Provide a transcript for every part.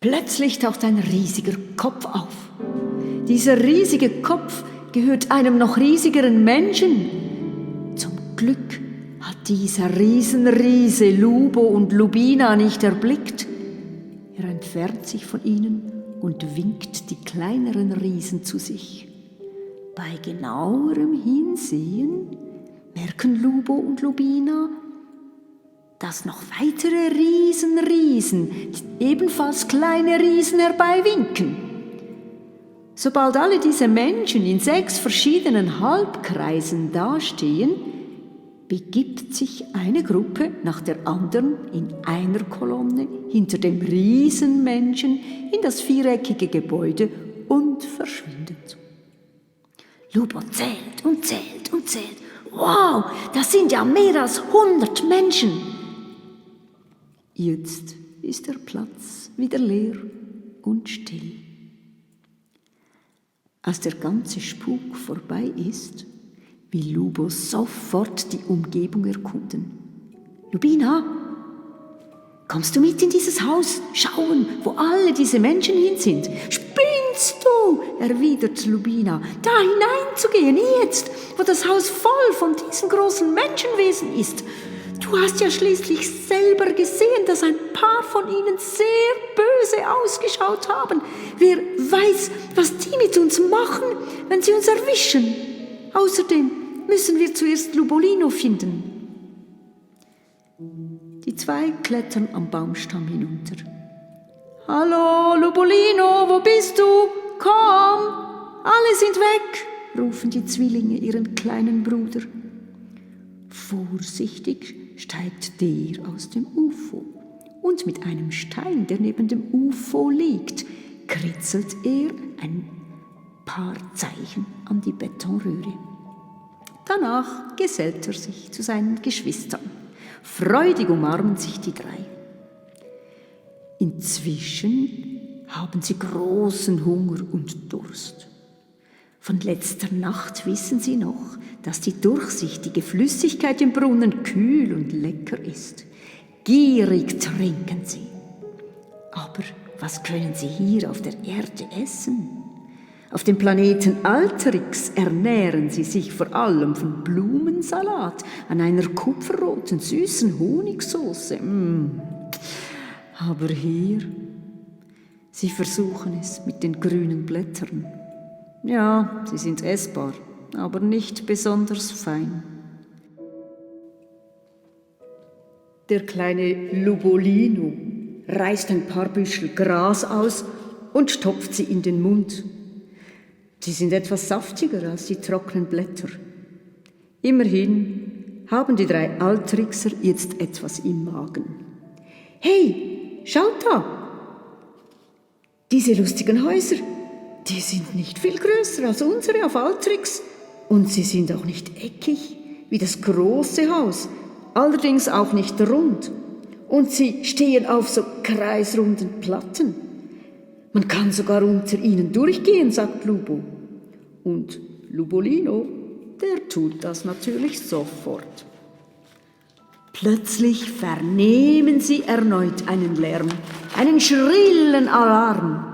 Plötzlich taucht ein riesiger Kopf auf. Dieser riesige Kopf gehört einem noch riesigeren Menschen. Zum Glück hat dieser Riesenriese Lubo und Lubina nicht erblickt. Er entfernt sich von ihnen und winkt die kleineren Riesen zu sich. Bei genauerem Hinsehen merken Lubo und Lubina, dass noch weitere Riesen, ebenfalls kleine Riesen herbeiwinken. Sobald alle diese Menschen in 6 verschiedenen Halbkreisen dastehen, begibt sich eine Gruppe nach der anderen in einer Kolonne hinter dem Riesenmenschen in das viereckige Gebäude und verschwindet. Lubo zählt und zählt und zählt. Wow, das sind ja mehr als 100 Menschen. Jetzt ist der Platz wieder leer und still. Als der ganze Spuk vorbei ist, will Lubo sofort die Umgebung erkunden. Lubina, kommst du mit in dieses Haus schauen, wo alle diese Menschen hin sind? Spinnst du? Erwidert Lubina. Da hineinzugehen, jetzt, wo das Haus voll von diesen großen Menschenwesen ist. Du hast ja schließlich selber gesehen, dass ein paar von ihnen sehr böse ausgeschaut haben. Wer weiß, was die mit uns machen, wenn sie uns erwischen. Außerdem müssen wir zuerst Lubolino finden. Die 2 klettern am Baumstamm hinunter. Hallo, Lubolino, wo bist du? Komm, alle sind weg, rufen die Zwillinge ihren kleinen Bruder. Vorsichtig steigt der aus dem UFO und mit einem Stein, der neben dem UFO liegt, kritzelt er ein paar Zeichen an die Betonröhre. Danach gesellt er sich zu seinen Geschwistern. Freudig umarmen sich die 3. Inzwischen haben sie großen Hunger und Durst. Von letzter Nacht wissen sie noch, dass die durchsichtige Flüssigkeit im Brunnen kühl und lecker ist. Gierig trinken sie. Aber was können sie hier auf der Erde essen? Auf dem Planeten Alterix ernähren sie sich vor allem von Blumensalat an einer kupferroten, süßen Honigsoße. Aber hier, sie versuchen es mit den grünen Blättern. Ja, sie sind essbar, aber nicht besonders fein. Der kleine Lubolino reißt ein paar Büschel Gras aus und stopft sie in den Mund. Sie sind etwas saftiger als die trockenen Blätter. Immerhin haben die 3 Alterixer jetzt etwas im Magen. Hey, schaut da! Diese lustigen Häuser, die sind nicht viel größer als unsere auf Alterix. Und sie sind auch nicht eckig wie das große Haus, allerdings auch nicht rund. Und sie stehen auf so kreisrunden Platten. Man kann sogar unter ihnen durchgehen, sagt Lubo. Und Lubolino, der tut das natürlich sofort. Plötzlich vernehmen sie erneut einen Lärm, einen schrillen Alarm.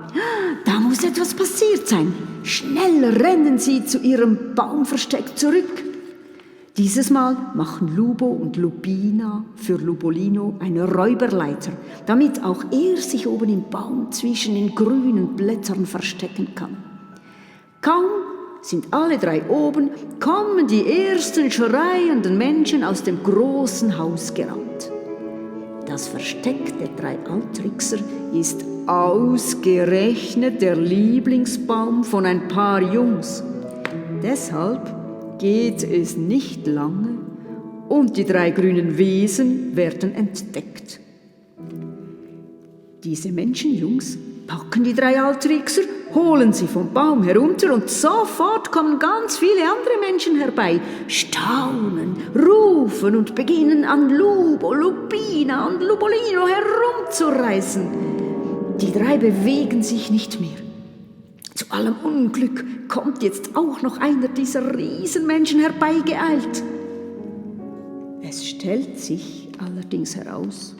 Da muss etwas passiert sein. Schnell rennen sie zu ihrem Baumversteck zurück. Dieses Mal machen Lubo und Lubina für Lubolino eine Räuberleiter, damit auch er sich oben im Baum zwischen den grünen Blättern verstecken kann. Kaum sind alle 3 oben, kommen die ersten schreienden Menschen aus dem großen Haus gerannt. Das Versteck der 3 Alterixer ist ausgerechnet der Lieblingsbaum von ein paar Jungs. Deshalb geht es nicht lange und die 3 grünen Wesen werden entdeckt. Diese Menschenjungs packen die 3 Alterixer, holen sie vom Baum herunter und sofort kommen ganz viele andere Menschen herbei, staunen, rufen und beginnen an Lubo, Lubina und Lubolino herumzureißen. Die 3 bewegen sich nicht mehr. Zu allem Unglück kommt jetzt auch noch einer dieser Riesenmenschen herbeigeeilt. Es stellt sich allerdings heraus,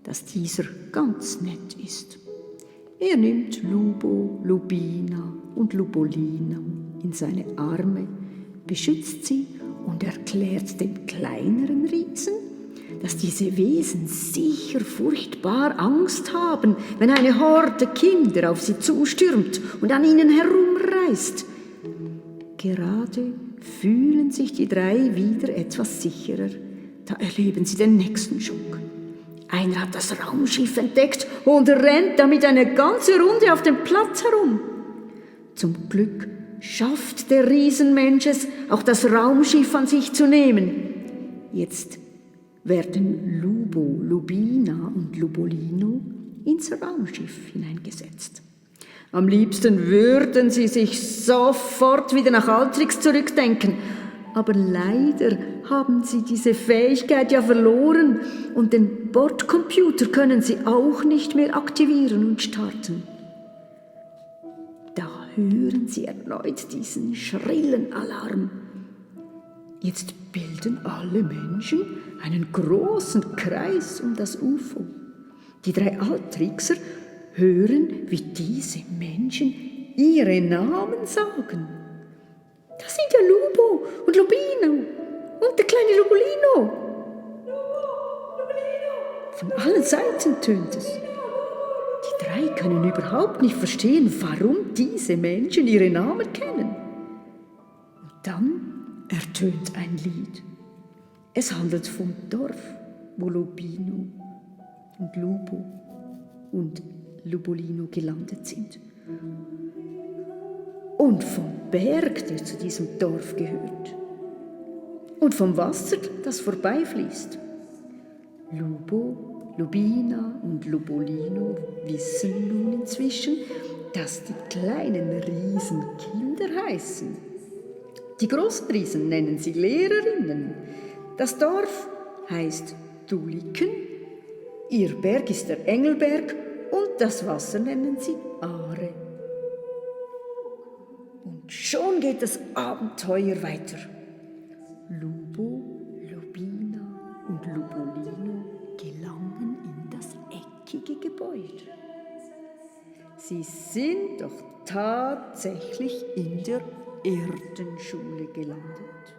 dass dieser ganz nett ist. Er nimmt Lubo, Lubina und Lubolino in seine Arme, beschützt sie und erklärt dem kleineren Riesen, dass diese Wesen sicher furchtbar Angst haben, wenn eine Horde Kinder auf sie zustürmt und an ihnen herumreißt. Gerade fühlen sich die drei wieder etwas sicherer. Da erleben sie den nächsten Schock. Einer hat das Raumschiff entdeckt und rennt damit eine ganze Runde auf dem Platz herum. Zum Glück schafft der Riesenmensch es, auch das Raumschiff an sich zu nehmen. Jetzt werden Lubo, Lubina und Lubolino ins Raumschiff hineingesetzt. Am liebsten würden sie sich sofort wieder nach Altrix zurückdenken, aber leider haben sie diese Fähigkeit ja verloren und den Bordcomputer können sie auch nicht mehr aktivieren und starten. Da hören sie erneut diesen schrillen Alarm. Jetzt bilden alle Menschen einen großen Kreis um das UFO. Die drei Altrixer hören, wie diese Menschen ihre Namen sagen. Das sind ja Lubo und Lubino und der kleine Lubolino. Von allen Seiten tönt es. Die drei können überhaupt nicht verstehen, warum diese Menschen ihre Namen kennen. Und dann ertönt ein Lied. Es handelt vom Dorf, wo Lubino und Lubo und Lubolino gelandet sind. Und vom Berg, der zu diesem Dorf gehört. Und vom Wasser, das vorbeifließt. Lubo, Lubina und Lubolino wissen nun inzwischen, dass die kleinen Riesen Kinder heißen. Die großen Riesen nennen sie Lehrerinnen. Das Dorf heißt Duliken, ihr Berg ist der Engelberg und das Wasser nennen sie Aare. Und schon geht das Abenteuer weiter. Lubo, Lubina und Lubolino gelangen in das eckige Gebäude. Sie sind doch tatsächlich in der Erdenschule gelandet.